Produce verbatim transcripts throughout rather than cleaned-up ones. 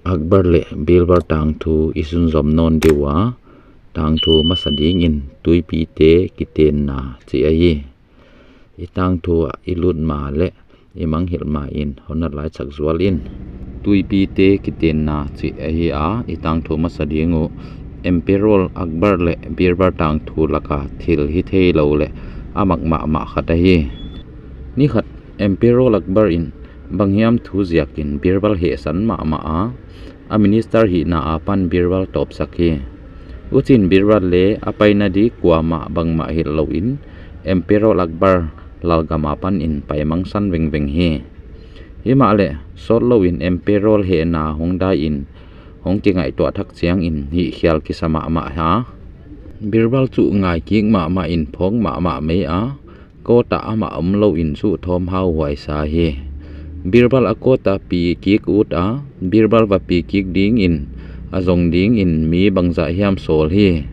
Akbar leh Birbal tangthu i sunzom nawn di ua, tangthu masa dingin tuipite kitenna chih ahi. I tangthu ah i lut ma leh i mangngilh ma in hon na laisak zual in. Tuipite kitenna chih ahi a, i tangthu masa ding uh Emperor Akbar leh Birbal tangthu laka thil hithei lou leh a mak mahmah khat ahi. Ni khat Emperor Akbar in banghiam thu ziakin Birbal hehsan mahmah a, a minister hihna apan Birbal tawpsak hi. Huchiin Birbal leng a paina di kuamah bangmah hilh louin Emperor Akbar lalgam apan in pai mangsan vengveng hi. Himahleh sawt louin Emperor hehna hong dai in hong kingaihtuah thak chiangin hihkhial kisa mahmah a. Birbal chu ngaikik mahmah in phawk mahmah mai a, court ah amah omlou in chu thawm hauhuai sa hi. Birbal a court ah pi kik ut a, Birbal va pi kik dingin a zong dingin mi bangzah hiam sawl hi.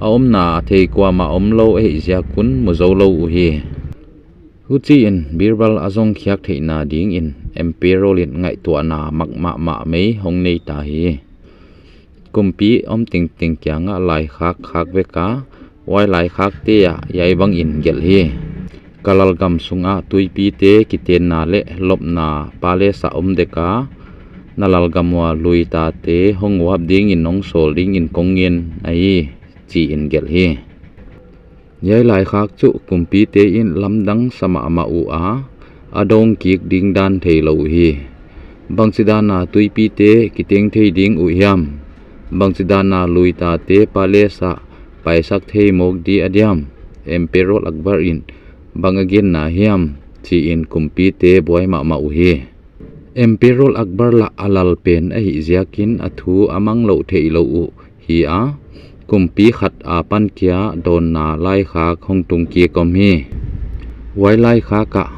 A omna thei kuamah omlou ahih ziak un mu zou lou uhi. Huchiin Birbal a zong khiak theihna dingin Emperor in ngaihtuahna mak mahmah mai hong nei ta hi. Kumpi om tengteng kiangah laikhak khak vek a, huai laikhakte ah hiai bangin gelh hi. Ka lalgam sungah tuipite kitenna leh lopna palace ah om dek a, na lalgam ua luitate hong uap dingin hong sawl dingin kong ngen ahi, chiin gelh hi. Hiai laikhak chu kumpite in lamdang sa mahmah ua, a dawng kik ding dan theilou hi. Bangchidana tuipite kiteng thei ding uh hiam? Bangchidana luitate palace ah paisak thei mawk di a diam? Emperor Akbar in bang a genna hiam? Chiin kumpite buai mahmah uhi. Emperor Akbar lah a lal pen ahih ziakin a thu a mang louh theih louh uh hi a, kumpi khat apan kia dawnna laikhak hong tung kik om hi. Huai laikhak ah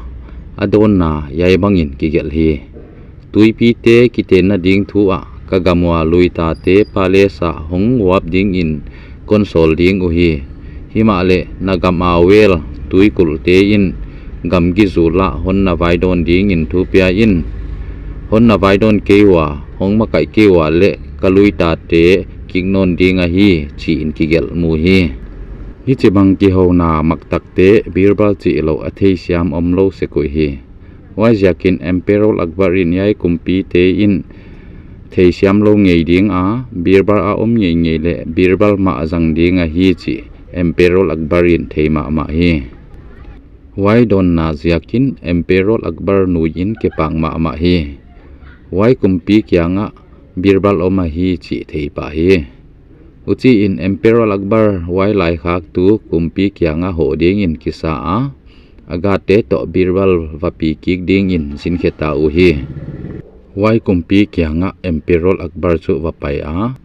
a dawnna hiai bangin kigelh hi. Tuipite kitenna ding thu ah ka gam ua luitate palace ah hong uap dingin kon sawl ding uhi. Himahleh na gam a vel tuikulhte in gamgi zul ah hon na vaidawn dingin thu pia in. Hon na vaidawn kei ua, hong makaih kei ua leh ka luitate kik nawn ding ahi, chiin kigelh mu hi. Hichibang kihouna maktakte Birbal chihlouh a theisiam omlou sek uhi. Huaiziakin Emperor Akbar in hiai kumpite in theisiam lou ngei ding a, Birbal a om ngeingei leh Birbal mah zang ding ahi chih Emperor Akbar in thei mahmah hi. Huai dawnna ziakin Emperor Akbar nuiin kipak mahmah hi. Huai kumpi kiangah Birbal om ahi chih thei pah hi. Huchiin Emperor Akbar huai laikhak tu kumpi kiangah hoh dingin kisa a, a guardte toh Birbal va pi kik dingin zin khe ta uhi. Huai kumpi kiangah Emperor Akbar chu va pai a,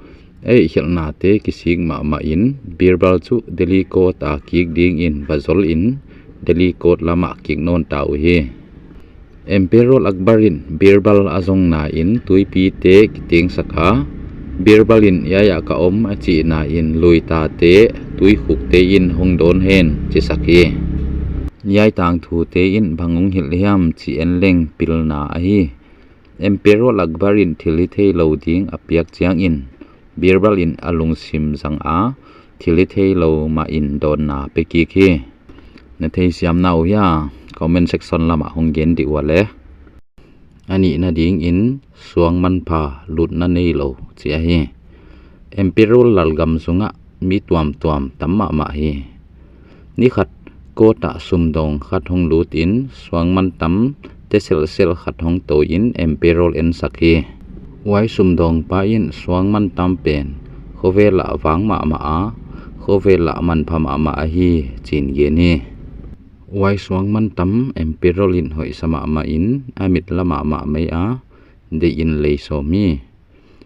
a hihkhelhnate kisik mahmah in Birbal chu Delhi court a kik dingin va zol in Delhi court lamah kik nawn ta uhi. Emperor Akbar in Birbal a zongna in tuipite kitengsak a, Birbal in hiai ah ka om a chihna in luitate tuikhukte in hong dawn hen chisak hi. Hiai tangthute in bang hong hilh hiam chih en leng pilna ahi. Emperor Akbar in thil hithei lou ding a piak chiangin Birbal in a lungsim zang a, thil hithei lou mah in dawnna pe kik hi. Na theisiamna uh hia, comment section lamah hong gen di ua le. A nihna dingin suang manpha lutna neilou chih ahi. Emperor lalgam sungah mi tuamtuam tam mahmah hi. Ni khat court ah sumdawng khat hong lut in suang mantam teselhselh khat hong tou in Emperor ensak hi. Huai sumdawng pa in suang mantam pen khovel ah vang mahmah a, khovel ah manpha mahmah ahi chiin gen hi. Huai suang mantam Emperor in hoihsa mahmah in a mit la mahmah mai a, deihin lei sawm hi.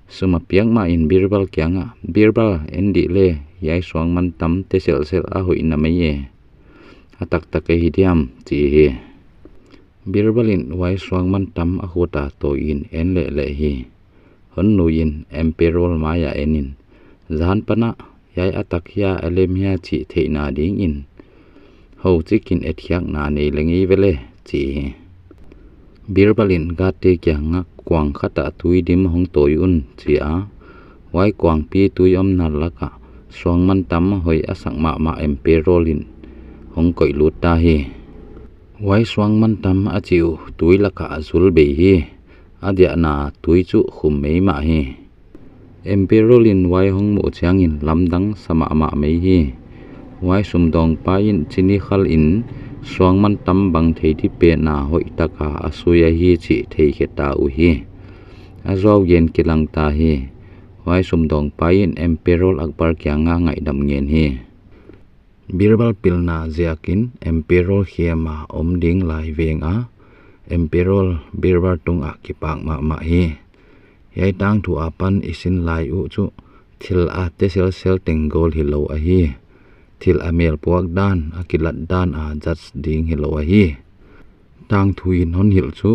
Sum a piak mahin Birbal kiangah, Birbal, en di le, hiai suang mantam teselhselh a hoihna mai e. A taktak ahi diam, chi hi. Birbal in huai suang mantam a khut a tou in en lehleh hi. Hon nuiin Emperor mai ah en in, zan pan ah hiai a tak hia a lem hia chih theihna dingin hou chikin etkhiakna nei leng ei ve le, chi hi. Birbal in guardte kiangah kuang khat ah tui dim hong tawi un, chi a. Huai kuangpi tui omna lak ah suangmantam hoih a sak mahmah Emperor in hong koih lut ta hi. Huai suangmantam a chih uh tui lak ah a zul bei hi. A diahna tui chu khum meimah hi. Emperor in huai hong muh chiangin lamdang sa mahmah mai hi. Huai sumdawngpa in chini khal in suangmantam bang thei di petna hoihtak a a sui ahi chih theikhe ta uhi. A zuau gen kilang ta hi. Huai sumdawngpa in Emperor Akbar kiang ah ngaihdam ngen hi. Birbal pilna ziakin Emperor khem a om ding lai veng a, Emperor Birbal tung ah kipak mahmah hi. Hiai tangthu apan i sin lai uh chu thil a te selsel teng gol hilou ahi. Thil a mel puak dan, a kilat dan a judge ding hilou ahi. Tangthu in hon hilh chu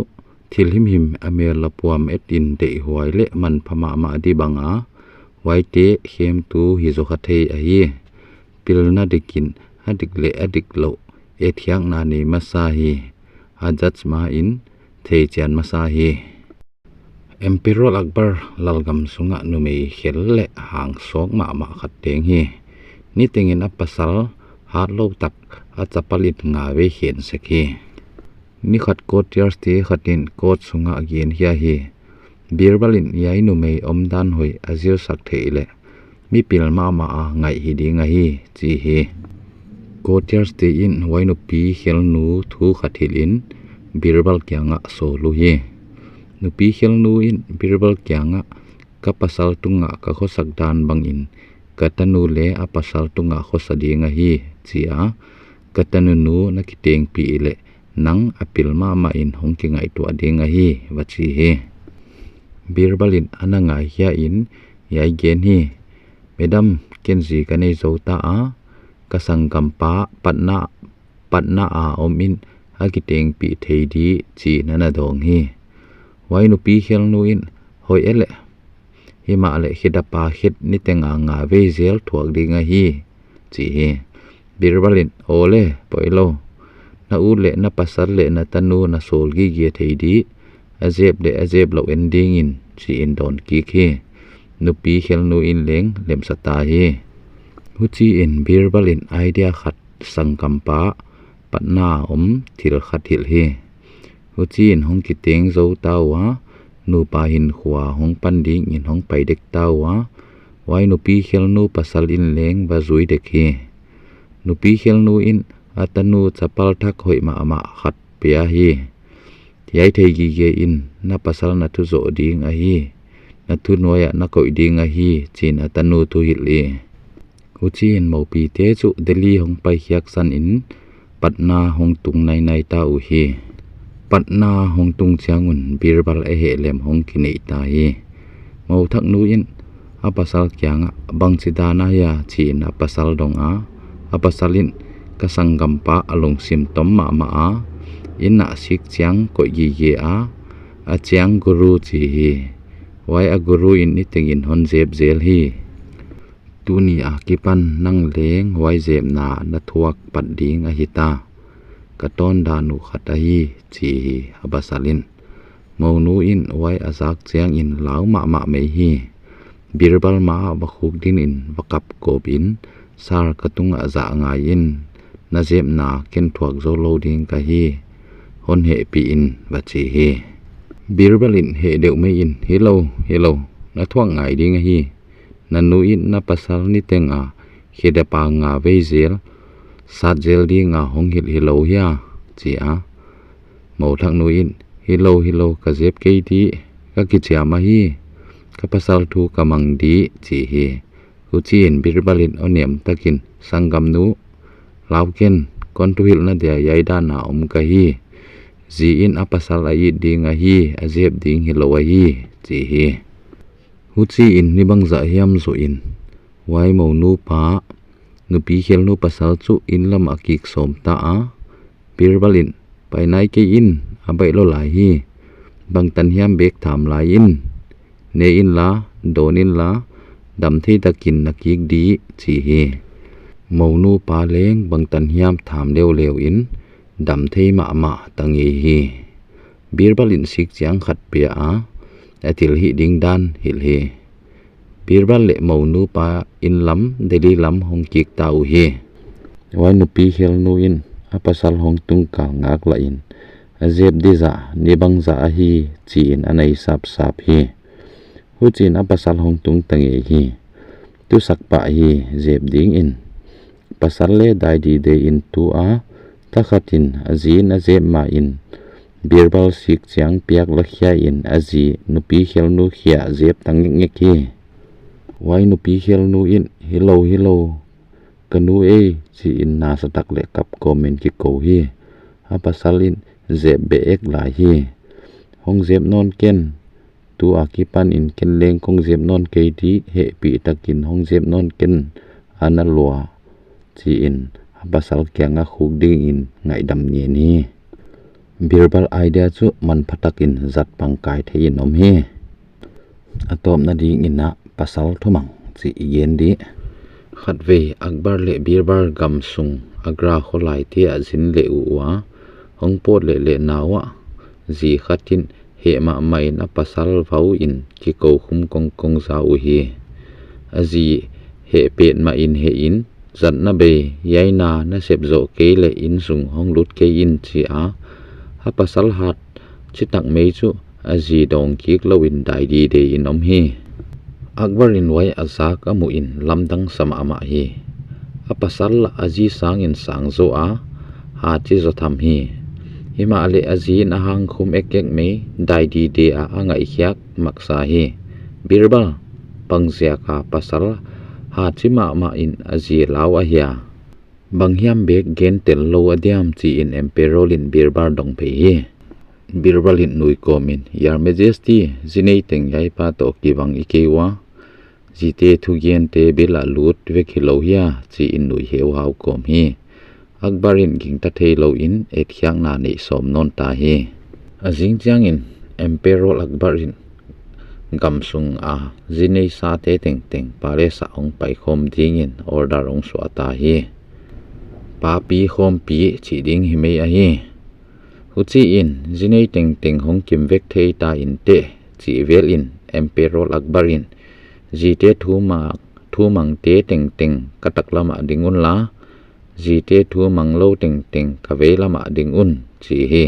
thil himhim a mel a puam et in deihhuai leh manpha mahmah di bang a, huaite khemtu hi zaw kha thei ahi. Pilna dik in a dik leh a dik louh et khiakna nei masa hi. A judge ma in thei chian masa hi. Emperor Akbar lalgam sung ah numei khel leh hang sawk mahmah khat teng hi. Niteng in a pasal hatlou tak a chapal in nga vei khen sek hi. Ni khat courtiers te khat in court sung ah gen khia hi. Birbal in hiai numei omdan hoih a zilsak theih leh mi pil mahmah a ngaih hi ding ahi, chi hi. Courtiers te in huai nupi khelnu thu khat hilh in Birbal kiang ah sawl uhi. Nupi khelnu in Birbal kiang ah, ka pasal tung ah ka khosak dan bang in ka tanu leh a pasal tung ah khosa ding ahi, chi a. Ka tanu nu na kitengpih leh nang a pil mahmah in hong kingaihtuah ding ahi, va chi hi. Birbal in ana ngai khia in hiai gen hi. Madam, ken zi ka nei zou ta a, ka sanggampa Patna, Patna a om in a kitengpih thei di, chi in ana dawng hi. Huai nupi khelnu in, hoih e leh, himahleh khedapa khet niteng a nga vei zel thuak ding ahi, chi hi. Birbal in, aw leh, poilou. Na ut leh na pasal leh na tanu na sawl gige thei di, a zep leh a zep louh en ding in, chi in dawn kik hi. Nupi khelnu in leng lemsa ta hi. Huchi in Birbal in idea khat sanggampa Patna a om thil khat hilh hi. Huchi in hong kiteng zou ta ua, nupa hinkhua hong pan ding in hong pai dek ta ua, huai nupi khelnu pasal in leng va zui dek hi. Nupi khelnu in a tanu chapal thak hoih mahmah khat pia hi. Hiai thei gige in na pasal na thu zoh ding ahi, na thu nuai ah na koih ding ahi, chi in a tanu thu hilh hi. Huchi in moupite chu Delhi hong pai khiak san in Patna hong tung nainai ta uhi. Patna hong tung chiang un Birbal a heh lem hong kineih ta hi. Mouthaknu in a pasal kiang ah bangchidan ahia chi in a pasal dong a, a pasal in ka sanggampa a lungsim tom mahmah a, inn ah sik chiang koih gige a, a chiang guru chi hi. Huai a guru in niteng in hon zep zel hi. Tuni a kipan nang leng huai zepna na thuak pat ding ahi ta. Ka tawndan uh khat ahi, chi hi a pasal in. Mounu in huai a zak chiang in lau mahmah mai hi. Birbal ma ah va khuk din in va kap kawp in, sir, ka tung ah zah ngai in, na zepna ken thuak zou lou ding ka hi, hon hehpih in, va chi hi. Birbal in heh deuh mai in, hilou, hilou, na thuak ngai ding ahi. Na nu in na pasal niteng a khedapa nga vei zel, sat zel ding a hong hilh hilou hia, chi a. Mouthaknu in, hilou, hilou, ka zep kei di, ka kichiam ahi, ka pasal thu ka mang di, chi hi. Huchi in Birbal in aw niam tak in, sanggamnu, lau ken, kon thuhilhna dia hiai dan a om ka hi. Zi in a pasal a it ding ahi, a zep ding hilou ahi, chi hi. Huchi in ni bangzah hiam zoh in, huai mounu pa, nupi khelnu pasal chu inn lam ah kik sawm ta a. Birbal in, pai nai kei in, a baih lou lai hi. Bangtan hiam bek tham lai in, ne in la, dawn in la, dam thei tak in na kik di, chi hi. Mounu pa leng bangtan hiam tham leuleu in, dam thei mahmah ta ngei hi. Birbal in sik chiang khat pia a, a thil hih ding dan hilh hi. Birbal leh monu pa inn lam Delhi lam hong kik ta uhi. Huai nupi khelnu in a pasal hong tung kal ngak lah in, a zep di zah ni bangzah ahi chi in a nei sapsap hi. Huchiin a pasal hong tung ta ngei hi. Tusak pah hi zep ding in. Pasal leh dai dide in tu a, thakhat in a zi in a zep ma in, Birbal sik chiang piak la khia in a zi nupi khelnu khia zep ta ngekngek hi. Huai nupi khelnu in, "Hilou, hilou, ka nu ei," chi in nasa tak leh kap kawm in kikou hi. A pasal in zep beh ek lai hi. "Hong zep nawn ken, tu a kipan in ken leng kong zep nawn kei di, hehpih tak in hong zep nawn ken, ana lua," chi in a pasal kiang a khuk ding in ngaihdam ngen hi. Birbal idea chu manpha tak in zat pang kai thei in om hi. A tawpna ding in a pasal thumang chih i gen di. Khatvei Akbar leh Birbal gamsung Agra khawlai te ah zin leh uh ua, hong pawt leh leh na uah, zi khat in heh mahmah in a pasal vau in kikou khum kongkong za uhi. A zi heh petmah in heh in, "Zatna bei, hiai na na sep zoh kei leh innsung hong lut kei in," chi a, a pasal hat chitak mei chu a zi dawng kik lou in dai dide in om hi. Akbar in huai a zak a muh in lamdang sa mahmah hi. A pasal lah a zi sang in sang zaw a, hat chi zaw tham hi. Himahleh a zi in a hang khum ekek mei, dai dide a a ngaihkhiak maksa hi. "Birbal, bangziak a pasal hat chi mahmah in a zi lau ahia? Bang hiam bek gen tel lou a diam?" chi in Emperor in Birbal dong phei hi. Birbal in nui kawm in, "Your Majesty, zi nei teng hiai pa toh kibang i kei ua, zite thugente bil ah lut vek hilou hia?" chi in nui heuhau kawm hi. Akbar in gingta theilou in etkhiakna neih sawm nawn ta hi. A zing chiang in Emperor Akbar in gamsung a zi nei sate tengteng palace ah hong paikhawm ding in order hong suah ta hi. Papi khawmpi chih ding hi mei ahi. Huchiin, "Zi nei tengteng hong kim vek thei ta inteh," chih vel in Emperor Akbar in, "Zite thu mang, thu mangte tengteng ka taklam ah ding un la, zite thu mang lou tengteng ka veilam ah ding un," chi hi.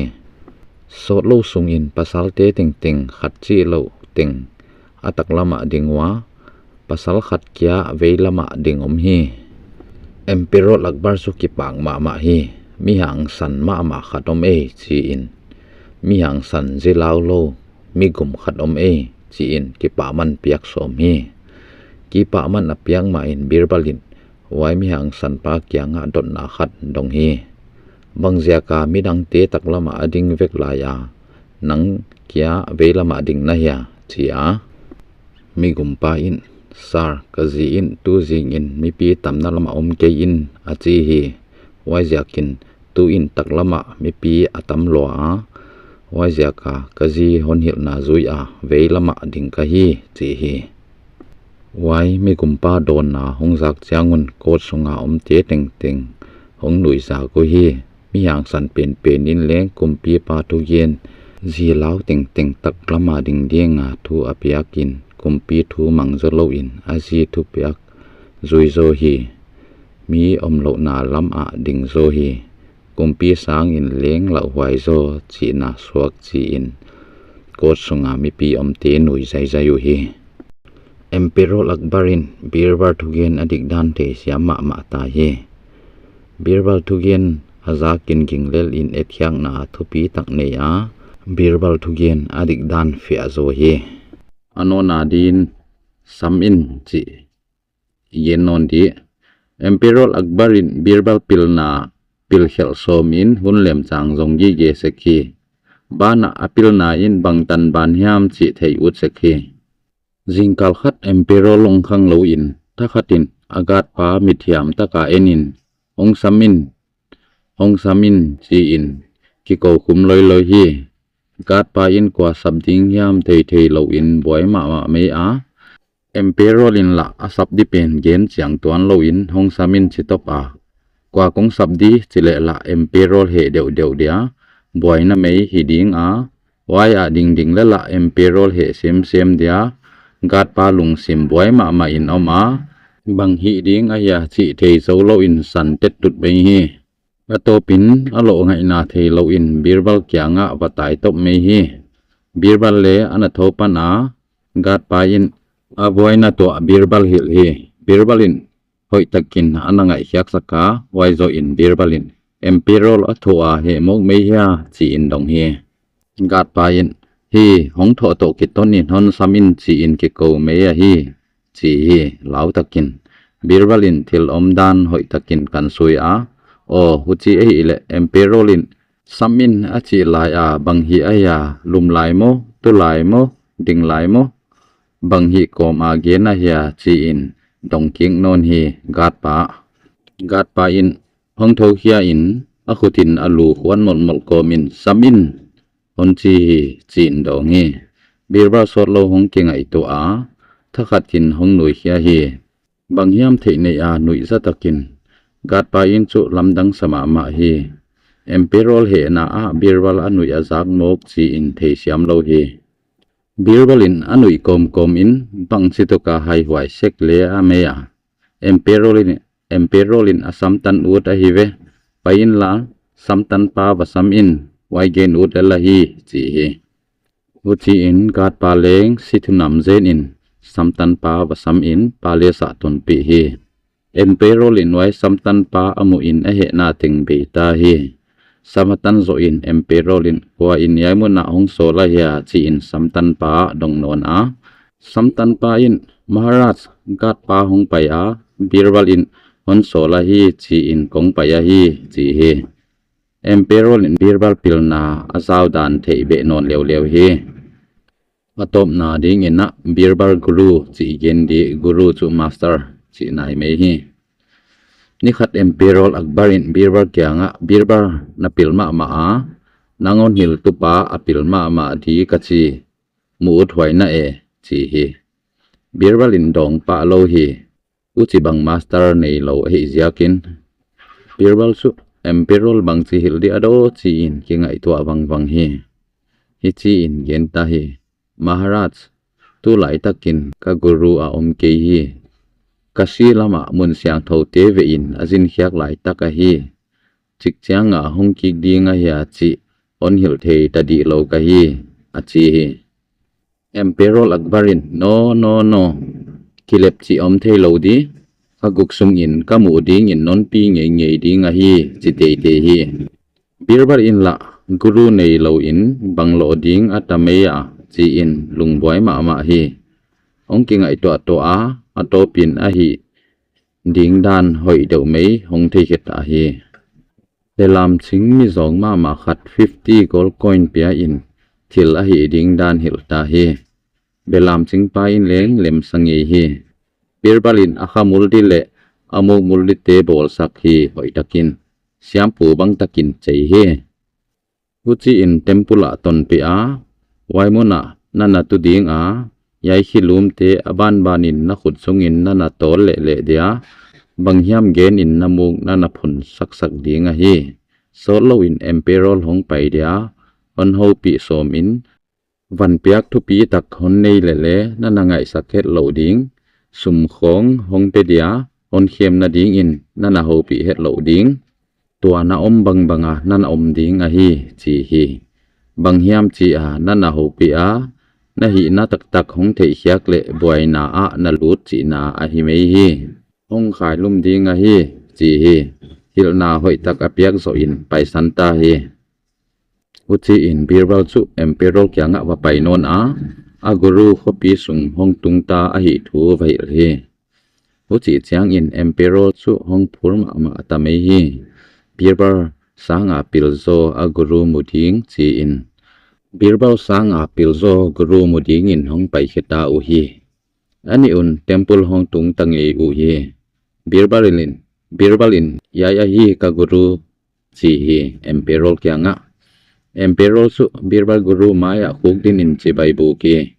Sawtlou sung in pasalte tengteng khat chih lou teng a taklam ah ding ua, pasal khat kia veilam ah ding om hi. Emperor Akbar chu kipak mahmah hi. "Mi hangsan mahmah khat om ei," chi in, "Mi hangsan zi lau lou mi gum khat om ei," chi in kipahman piak sawm hi. Kipahman a piak ma in Birbal in huai mi hangsan pa kiang ah dotna khat dong hi. "Bangziak a midangte taklam ah a ding vek lai a, nang kia veilam ah ding na hia?" chi a. Mi gumpa in, "Sir, ka zi in tu zing in mipi tamna lam ah om kei in," a chi hi. "Huaiziak in tu in taklam ah mipi a tam lua a, huaiziak a ka zi hon hilhna zui a veilam ah ding ka hi," chi hi. Huai mi gumpa dawnna hong zak chiang un court sung a omte tengteng hong nuihzak uhi. Mi hangsan penpen in leng kumpipa thugen zi lau tengteng taklam ah ding ding a thu a piak in, kumpi thu mang zaw lou in a zi thupiak zui zaw hi. Mi omlouhna lam ah ding zaw hi. Kumpi sang in leng lauhuai zaw chihna suak chi in court sung a mipi omte nui zaizai uhi. Emperor Akbar in Birbal thugen a dikdan theisiam mahmah ta hi. Birbal thugen a zak in ginglel in etkhiakna thupi tak nei a, Birbal thugen a dikdan fiah zaw hi. A nawna din sam in chih gen nawn di. Emperor Akbar in Birbal pilna pilkhelh sawm in hun lemchang zong gige sek hi. Banah a pilna in bangtan ban hiam chih thei ut sek hi. Zingkal khat Emperor lungkham lou in, thakhat in a guard pa mithiam tak a en in, "Hong sam in, hong sam in," chi in kikou khum loiloi hi. Guard pa in kua sap ding hiam theithei lou in buai mahmah mei a. Emperor in lah a sap di pen gen chiang tuan lou in, "Hong sam in," chi top a. "Kua kong sap di?" chi leh lah Emperor heh deuhdeuh dia, buaina mei hi ding a, Huai a dingding leh lah Emperor heh semsem dia, guard pa lungsim buai mahmah in om a, bang hih ding ahia chih thei zoulou in san tettut mai hi. A tawpin a loh ngaihna theilou in Birbal kiangah va tai top mai hi. Birbal leng ana thou pan a, guard pa in a buaina tuah Birbal hilh hi. Birbal in hoihtakin ana ngaihkhiak sak a, huai zoh in Birbal in, Emperor a thoh a heh mawk mai hia, chi in dong hi. Guard pa in, hi, hong thoh toh kiton in hon sam in chi in kikou mai ahi, chi hi, lau takin. Birbal in thil omdan hoihtakin kan sui a, aw, huchi ahihleh Emperor in sam in a chih lai a bang hih ahia, lum lai maw, tu lai maw, ding lai maw, bang hih kawm a gen ahia chi in dong kik nawn hi guard pa. Guard pa in hong thou khia in a khut in a lu huan molhmolh kawm in sam in hon chi hi chi in dong hi. Birbal sawtlou hong kingaihtuah a, thakhat in hong nuihkhia hi. Bang hiam theih neih a nuih zah takin guard pa in chu lamdang sa mahmah hi. Emperor hehna ah Birbal a nuih a zak mawk chi in theisiam lou hi. Birbal in a nuih kawmkawm in bangchituk a haihuai sek leh a mai a. Emperor in, Emperor in a samtan ut ahi ve. Pai inla, samtan pa va sam in, huai gen ut lel ahi, chi hi. Huchi in guard pa leng si thunam zen in, samtan pa va sam in, pa leng sah tonpih hi. Emperor in huai samtan pa a muh in a hehna teng bei ta hi. Samtan zoh in Emperor in, kua in hiai mun ah hong sawl ahia, chi in samtan pa dong nawn a. Samtan pa in, Maharaj, guard pa hong pai a, Birbal in hon sawl ahi, chi in kong pai ahi, chi hi. Emperor in Birbal pilna a zau dan theih beh nawn leuleu hi. A tawpna ding in ah Birbal Guru chi gen di, Guru chu Master chihna hi mai hi. Nikhat Emperor Akbar in Birbal kiangah, Birbal, na pil mahmah a, nang hon hilhtu pa a pil mahmah di ka chi, mu ut huai na e, chi hi. Birbal in dawng pah lou hi. Huchibang master neilou ahih ziakin Birbal chu Emperor bangchi hilh di a daw chi in kingaihtuah vangvang hi. Hichi in gen ta hi, Maharaj, tulai takin ka guru a om kei hi. Kashi lam ah mun siangthoute vei in a zinkhiak lai tak ahi. Chik chiang a hong kik ding ahia chih hon hilh thei ta dihlou ka hi, a chi hi. Emperor Akbar in, no, no, no. Kilep chih om theilou di. Ka guk sung in ka muh ding in non pi ngeingei ding ahi, chi teitei hi. Birbal in lah, guru neilou in bang loh ding a tam ei a, chi in lungbuai mahmah hi. Hong kingaihtuah tuah a, a tawp in a hih ding dan hoih deuh mai hong theikhe ta hi. Belam ching mi zawng mahmah khat fifty gold coin pia in thil a hih ding dan hilh ta hi. Belam ching pa in leng lem sa ngei hi. Birbal in a kha mul di leh a muk mul dite bawlsak hi, hoih takin, siampu bang takin chei hi. Huchi in temple ah tonpih a, huai mun ah na na tu ding a, hiai khilumte a banban in na khut sung in na na tawl lehleh dia, bang hiam gen in na muk na na phun saksak ding ahi. Sawtlou in Emperor hong pai dia, hon houpih sawm in, van piak thupi tak hon nei leh leng na na ngaihsak het lou ding, sum khawng hong pe dia, hon khemna ding in na na houpih het lou ding. Tua na om bangbang a na na om ding ahi, chi hi. Bang hiam chih a na na houpih a, na hihna taktak hong theihkhiak leh buaina ah na lut chihna ahi mai hi. Hong khailum ding ahi, chi hi. Hilhna hoih tak a piak zoh in paisan ta hi. Huchi in Birbal chu Emperor kiangah va pai nawn a, a guru khopi sung hong tung ta ahih thu va hilh hi. Huchih chiang in Emperor chu hong phur mahmah ta mai hi. Birbal sang a pil zaw a guru mu ding chi in. Birbal sang a pil zaw guru mu ding in hong pai khe ta uhi. A nih un temple hong tung ta ngei uhi. Birbal in, Birbal in, hiai ahi ka guru, chi hi Emperor kiangah. Emperor chu Birbal guru mai ah khuk din in chibai buk hi.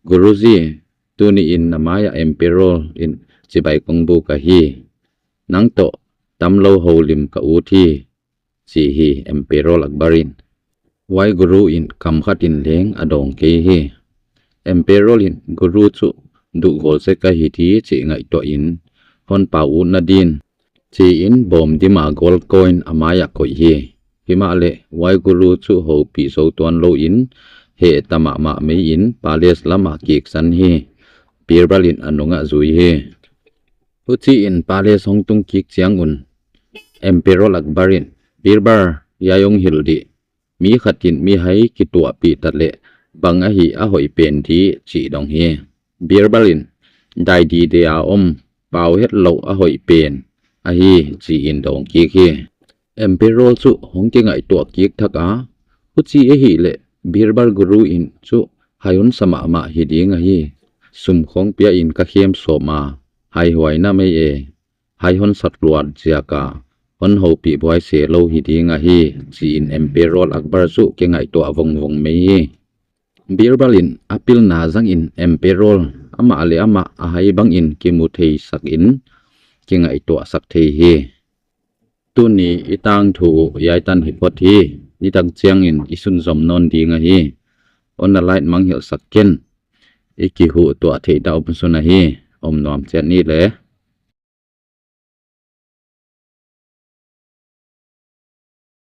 Guruji, tuni in na mai ah Emperor in chibai kong buk ahi. Nang toh tamlou houlim ka ut hi, chi hi Emperor Akbar in. Huai guru in kam khat in leng a dawng kei hi. Emperor in guru chu duhgol zek ahi di chih ngaihtuah in, hon pau utna din, chi in bawm dim a gold coin a mai ah koih hi. Himahleh huai guru chu houpih zou tuan lou in, heh ta mahmah mai in palace lam ah kik san hi. Birbal in a nung ah zui hi. Huchi in palace hong tung kik chiang un, Emperor Akbar in, Birbal, hiai hong hilh dih. Mi khat in mihai kituahpih ta leh bang ahi a hoih pen di, chih dong hi. Birbal in, dai dide a om, pau hetlouh a hoih pen ahi, chi in dawng kik hi. Emperor chu hong kingaihtuah kik thak a, huchi ahihleh Birbal guru in chu hai hon sa mahmah hi ding ahi. Sum khawng pia in ka khem sawm a, haihuai na mai e. Hai hon sat luat ziak a hon houpih buai se lou hi ding ahi, chi in Emperor Akbar chu kingaihtuah vongvong mai hi. Birbal in a pilna zang in Emperor amah leh amah a hai bang in kimu thei sak in, kingaihtuah sak thei hi. Tuni i tangthu uh hiai tan hi phot hi. Nitak chiang in i sunzom nawn ding ahi. Hon na like mangngilh sak ken. I kihuhtuah theih dah om sun ahi. Om nuam chiat ni leh.